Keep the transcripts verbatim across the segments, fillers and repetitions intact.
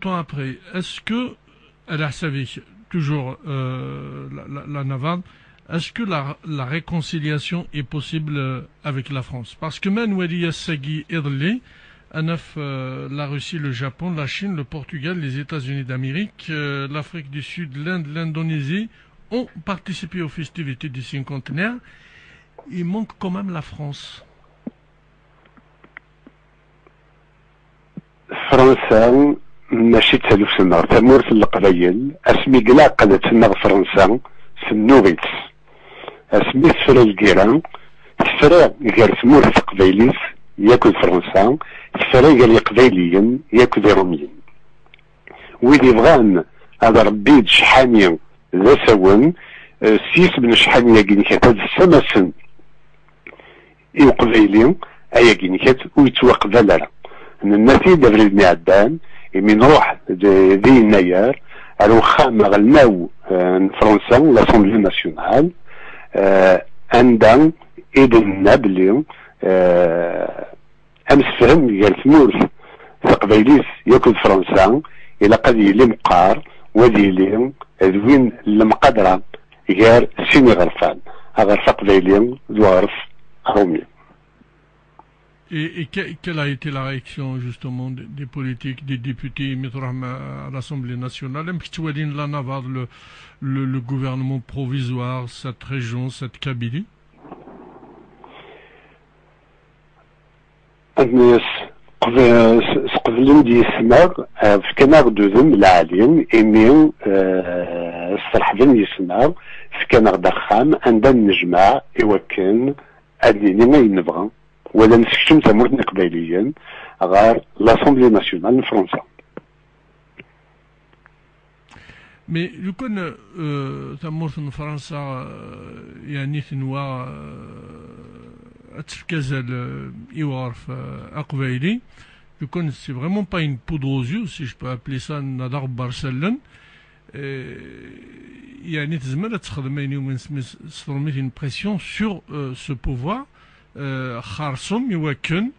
Temps après, est-ce que, à la Savik, toujours euh, la, la, la Navarre, est-ce que la, la réconciliation est possible euh, avec la France? Parce que même Wali Yassagi Irli, Anaf, euh, la Russie, le Japon, la Chine, le Portugal, les États-Unis d'Amérique, euh, l'Afrique du Sud, l'Inde, l'Indonésie ont participé aux festivités du cinquantenaire. Il manque quand même la France. Fransa mačči d taluft-nneɣ, tamurt n Leqbayel, asmi ilaq ad tenneɣ Fransa, tennuɣ-itt. Asmi tefra lgirra, tefra gar tmurt taqbaylit yakk d Fransa, tefra gar Iqbayliyen yakk d Iṛumyen. Wid ibɣan ad ṛebbin ccḥani d asawen, s yisem n ccḥani-agi n kata d ssamasen i uqbayli, ayagi n kata ur yettwaqbal ara. Nenna-t-id abrid-nni iɛeddan, imi nruḥ di yennayer ar uxxam aɣelnaw n Fransa, l'Assemblée nationale, anda i d-nenna belli amsefhem gar tmurt taqbaylit yakk d Fransa ilaq ad yili meqqar, u ad yili d win n lemqadra gar sin iɣerfan, aɣref aqbayli d uɣref aṛumi. Et, et que, quelle a été la réaction justement des, des politiques, des députés, imi truḥem à l'Assemblée nationale? Amek ttwalin la Navarre, le, le, le gouvernement provisoire, cette région, cette Kabylie? Ad nini, sqeblen-d yis-neɣ, fkan-aɣ-d udem lɛali, imi sferḥben yis-neɣ, fkan-aɣ-d axxam anda ad nnejmaɛ i wakken ad nini ayen nebɣa, wala nessekcem tamurt n Iqbayliyen ɣer l'Assemblée nationale n Fransa. Mais lukan euh, tamurt n Fransa euh, yeɛni tenwa euh, ad tefk azal euh, i uɣref euh, aqbayli, lukan c'est vraiment pas une poudre aux yeux, si je peux appeler ça, neɣ d aɣebbar s allen. Euh, yeɛni tezmer ad texdem ayen iwumi nesmi s tṛumit une pression sur euh, ce pouvoir euh, xerṣum i wakken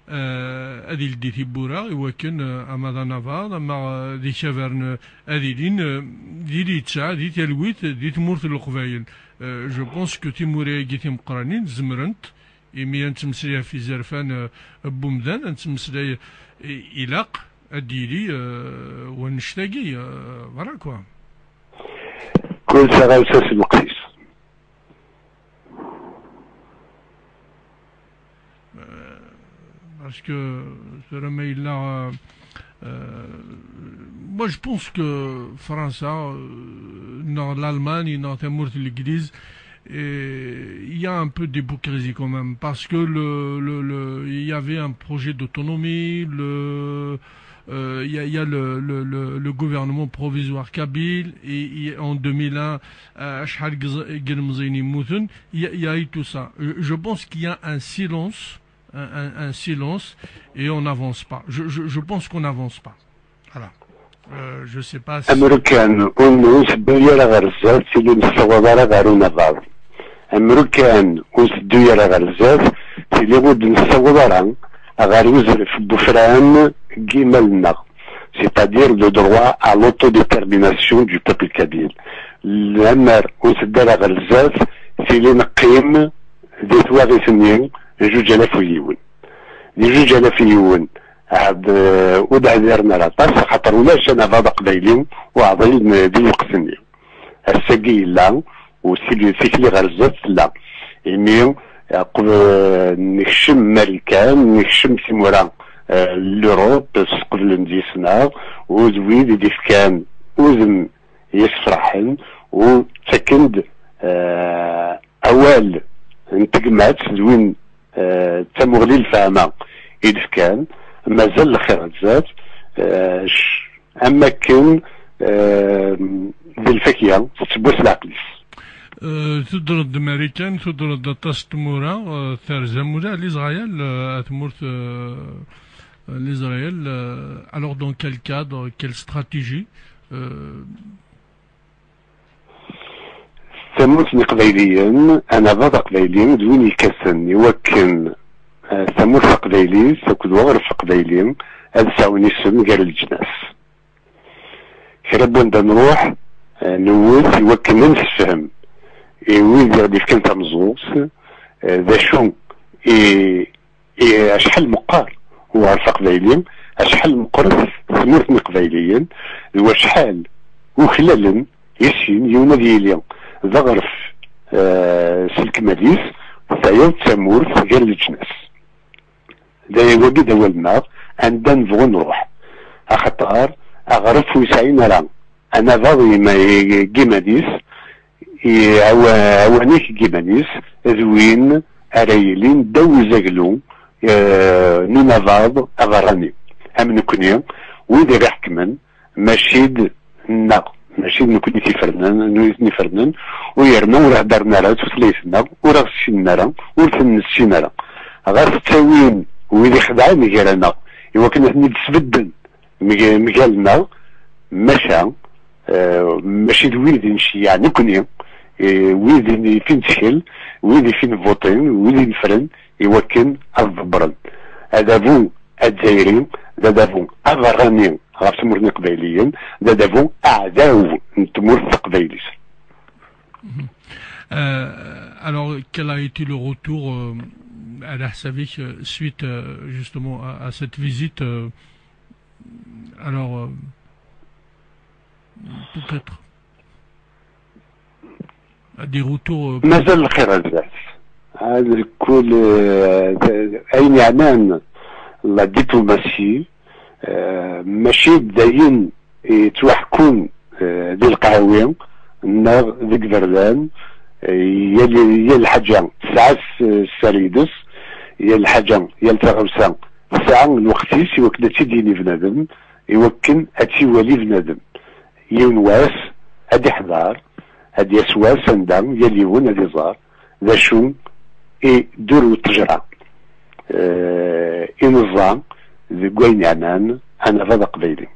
euh, ad ildi tiwwura i wakken euh, ama d anabaḍ ama euh, d ikabaren euh, ad ilin euh, di littseɛ, di talwit, di tmurt n Leqbayel. Euh, je pense que timura-agi timeqqranin zemrent, imi ad nettmeslay ɣef yizerfan euh, n wemdan, ad nettmeslay euh, ilaq ad d-yili euh, wannect-agi, euh, voilà quoi. Kul taɣawsa s lweqt-is. Parce que tura ma yella euh, moi je pense que Fransa euh, neɣ l'Allemagne neɣ tamurt n Legliz, il y a un peu d'hypocrisie quand même, parce que le, le, le, il y avait un projet d'autonomie, le, euh, il y a, il y a le, le, le, le gouvernement provisoire kabyle, et, et en deux mille un, euh, acḥal n yilmeẓyen yemmuten, il y a, il y a eu tout ça. Je, je pense qu'il y a un silence, un, un, un silence, et on n'avance pas. Je, je, je pense qu'on n'avance pas. Voilà. Euh, je sais pas si... Amrukan, ur nteddu ara ɣer zdat, tili nessawaḍ ara ɣer unabaḍ. Amrukan, ur nteddu ara ɣer zdat, tili ur d-nessawaḍ ara ɣer uzref n wefran deg yimal-nneɣ, c'est-à-dire le droit à l'autodétermination du peuple kabyle. Lemmer ur nteddu ara ɣer zdat, tili neqqim di twaɣit-nni n zuǧ alaf u yiwen. Di zuǧ alaf u yiwen, ɛad, ur d-ɛdiren ara aṭas, axaṭer ulac anabaḍ aqbayli uɛḍil di lweqt-nni. Ass-agi yella, u tikli ɣer zdat tella. Imi, nekcem Marikan, nekcem timura n l'Europe, sqeblen-d yis-neɣ, u d wid i d-ifkan udem yesfraḥen, u ttaken-d awal n tegmat d win d tamuɣli n lefhama i d-fkan, mazal lxir ar zdat, am wakken d lfakya tettewwas leɛqel-is. Tudreḍ-d Marikan, tudreḍ-d aṭas n tmura, terzam ula Lizrayel, a tmurt Lizrayel. Alors dans quel cadre, quelle stratégie? Tamurt n Iqbayliyen, anabaḍ aqbayli d win yekkaten i wakken tamurt taqbaylit akked uɣref aqbayli ad sɛun isem gar leǧnas. Kra n wanda nruḥ, eh, newwet i wakken ad nessefhem i wid i ɣ-d-yefkan tameẓẓuɣt, eh, d acu i, i acḥal meqqar uɣref aqbayli, acḥal meqqret tmurt n Iqbayliyen, d wacḥal uklalen i sin yiwen ad yili d aɣref, eh, s lekmal-is, tayeḍ d tamurt gar leǧnas. D wagi d awal-nneɣ, anda nebɣu nruḥ. Axaṭer aɣref ur yesɛin ara anabaḍ i yima-, i yiman-is, i awa-, awanek n yiman-is, d win ara yilin ddaw uzaglu, eh, n unabaḍ aberrani. Am nekni, wid i ɣ-iḥekmen, mačči d neɣ, mačči d nekni i t-ifernen, n wid i ten-ifernen, u yerna ur heddren ara tutlayt-nneɣ, ur aɣ-ssinen ara, ur ten-nessin ara. Ɣas ttawin wid ixedɛen gar-aneɣ, i wakken ad ten-id-sbedden mg-, mgal-nneɣ, maca, eh, mačči d wid i nceyyeɛ nekni, eh, wid i fi nettkel, wid i fi nvuṭin, wid i nefren, i wakken ad ḍebbren adabu azzayri, d adabu aberrani ɣef tmurt n Iqbayliyen, d adabu aɛdaw n tmurt taqbaylit. Euh, alors, quel a été le retour, euh, à la Havik, euh, suite, euh, justement à, à cette visite, euh, alors, euh, peut-être à des retours, euh, Mazal lxir a zdat. Hada kul, eh, ayen yeɛnan la diplomatie, eh, mačči d ayen yettwaḥekkun, eh, di lqahwi neɣ deg iberdan, eh, yal, yal lḥaǧa tesɛa s-, sser-ines, yal lḥaǧa, yal taɣawsa tesɛa lweqt-is i wakken ad tt-id-yini bnadem, i wakken ad tt-iwali bnadem. Yiwen wass ad d-iḥḍer, ad d-yas wass anda yal yiwen ad iẓer d acu i d-turew ṭṭejra, eh, i neẓẓa deg wayen yeɛnan anabaḍ aqbayli.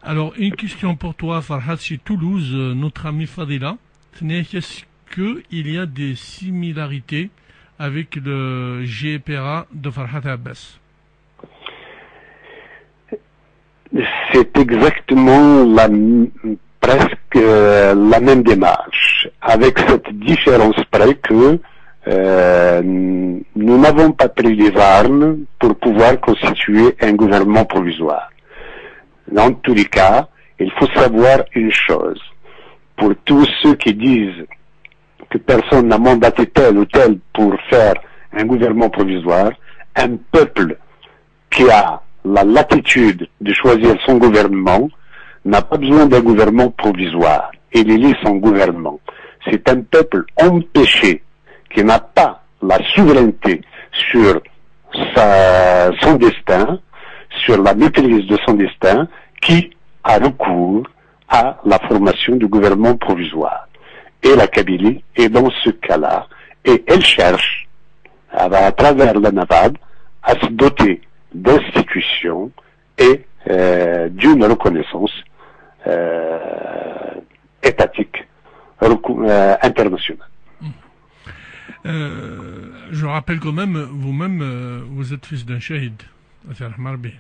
Alors, une question pour toi, Farhat, c'est Toulouse, euh, notre ami Fadila. Tenna-ak, est-ce qu'il y a des similarités avec le G P R A de Farhat Abbas ? C'est exactement la m-, presque, euh, la même démarche, avec cette différence près que, euh, nous n'avons pas pris les armes pour pouvoir constituer un gouvernement provisoire. Dans tous les cas, il faut savoir une chose. Pour tous ceux qui disent que personne n'a mandaté tel ou tel pour faire un gouvernement provisoire, un peuple qui a la latitude de choisir son gouvernement n'a pas besoin d'un gouvernement provisoire. Il élit son gouvernement. C'est un peuple empêché qui n'a pas la souveraineté sur sa, son destin, sur la maîtrise de son destin, qui a recours à la formation du gouvernement provisoire. Et la Kabylie est dans ce cas-là, et elle cherche, à, à travers la NAVAD, à se doter d'institutions et, euh, d'une reconnaissance, euh, étatique, recou-, euh, internationale. Euh, je rappelle quand même, vous-même, euh, vous êtes fils d'un shahid, Affaire Marbi.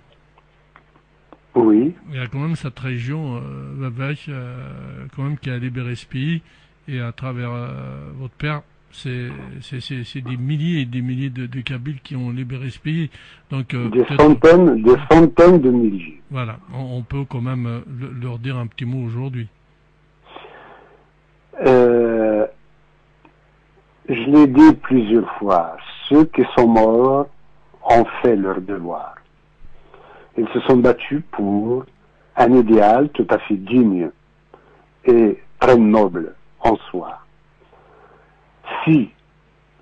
Oui. Il y a quand même cette région, euh, Vavak, euh, quand même, qui a libéré ce pays, et à travers, euh, votre père, c'est, c'est, c'est, c'est des milliers et des milliers de, de Kabyles qui ont libéré ce pays. Donc, euh, Des peut-être, centaines, des centaines de milliers. Voilà, on, on peut quand même, euh, le- leur dire un petit mot aujourd'hui. Euh, je l'ai dit plusieurs fois, ceux qui sont morts ont fait leur devoir. Ils se sont battus pour un idéal tout à fait digne et très noble en soi. Si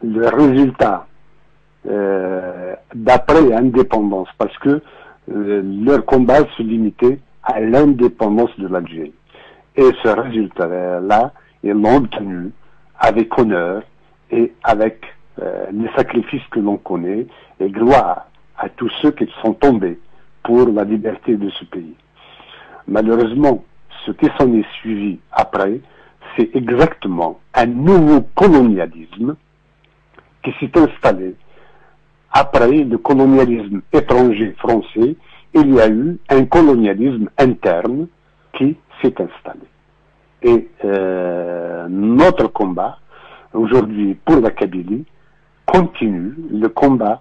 le résultat, euh, d'après l'indépendance, parce que, euh, leur combat se limitait à l'indépendance de l'Algérie. Et ce résultat-là, ils l'ont obtenu avec honneur et avec, euh, les sacrifices que l'on connaît, et gloire à tous ceux qui sont tombés pour la liberté de ce pays. Malheureusement, ce qui s'en est suivi après, c'est exactement un nouveau colonialisme qui s'est installé. Après le colonialisme étranger français, il y a eu un colonialisme interne qui s'est installée. Et euh, notre combat aujourd'hui pour la Kabylie continue, le combat